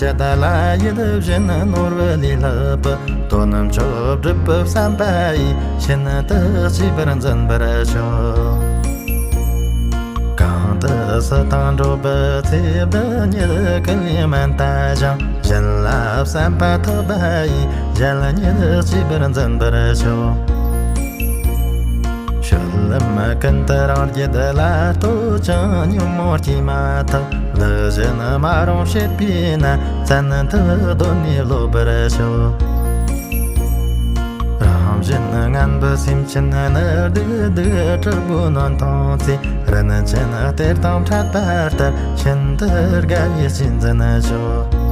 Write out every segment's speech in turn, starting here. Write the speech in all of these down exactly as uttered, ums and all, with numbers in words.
ཞི་བདེ་ལ་ཡིད་བཞིན་ནོར་བུ་ལས་ལྷག་པའི། དོན་མཆོག་སྒྲུབ་པའི་བསམ་པ་ཡིས། ཤིན་ཏུ་གཅེས་པར་འཛིན་པར་ཤོག། གང་དུ་སུ་དང་འགྲོགས་པའི་ཚེ། བདག་ཉིད་ཀུན་ལས་དམན་ལྟ་ཞིང་། གཞན་ལ་བསམ་པ་ཐོབ་པ་ཡིས། གཞན་ཉིད་གཅེས་པར་འཛིན་པར་ཤོག། སྤྱོད་ལམ་ཀུན་ཏུ་རང་རྒྱུད་ལ། ལྟོས་ཀྱང་ཉོན་མོངས་སྐྱེས་མ་ཐག། ལུགས་གཞན་མ་རུངས་བྱེད་པས་ན། བཙན་དུ་གདོད་ནས་ལོག་པར་ཤོག། རང་བཞིན་ངན་པའི་སེམས་ཅན་ནི། སྡིག་སྡིག་དྲག་པོས་ནོན་མཐོང་ཚེ། རིན་ཆེན་གཏེར་དང་འཕྲད་པ་ལྟར། ཤིན་ཏུ་དགའ་བའི་གཅེས་འཛིན་ཤོག།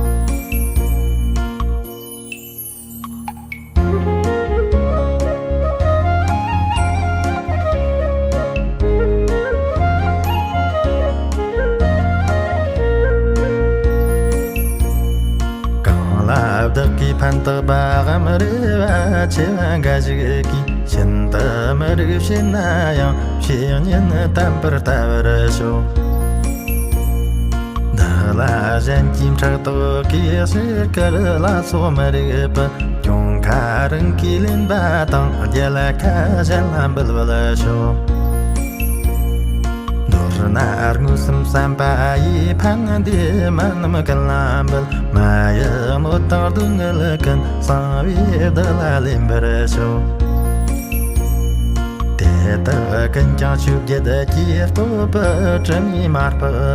གང་ལ་བདག་གིས་ཕན་བཏགས་པའམ། རེ་བ་ཆེ་བ་འགའ་ཞིག་གིས། ཤིན་ཏུ་མི་རིགས་བྱས་ན་ཡང་། བཤེས་གཉེན་དམ་པར་ལྟ་བར་ཤོག། བདག་ལ་གཞན་གྱིས་ཕྲག་དོག་གིས། ཕྱིར་བཀུར་ལ་སོགས་མི་རིགས་པའི། གྱོང་ཁ་རང་གིས་ལེན་པ་དང་། རྒྱལ་ཁ་གཞན་ལ་འབུལ་བར་ཤོག། མདོར་ན་དངོས་སུ་བསམ་པ་ཡིས། ཕན་བདེ་མ་རྣམས་ཀུན་ལ་འབུལ། མ་ཡི་གནོད་དང་སྡུག་བསྔལ་ཀུན། གསང་བའི་བདག་ལ་ལེན་པར་ཤོག། དེ་དག་ཀུན་ཀྱང་ཆོས་བརྒྱད་ཀྱིས། བསྟོད་པའི་དྲི་མས་མ་སྤུབས་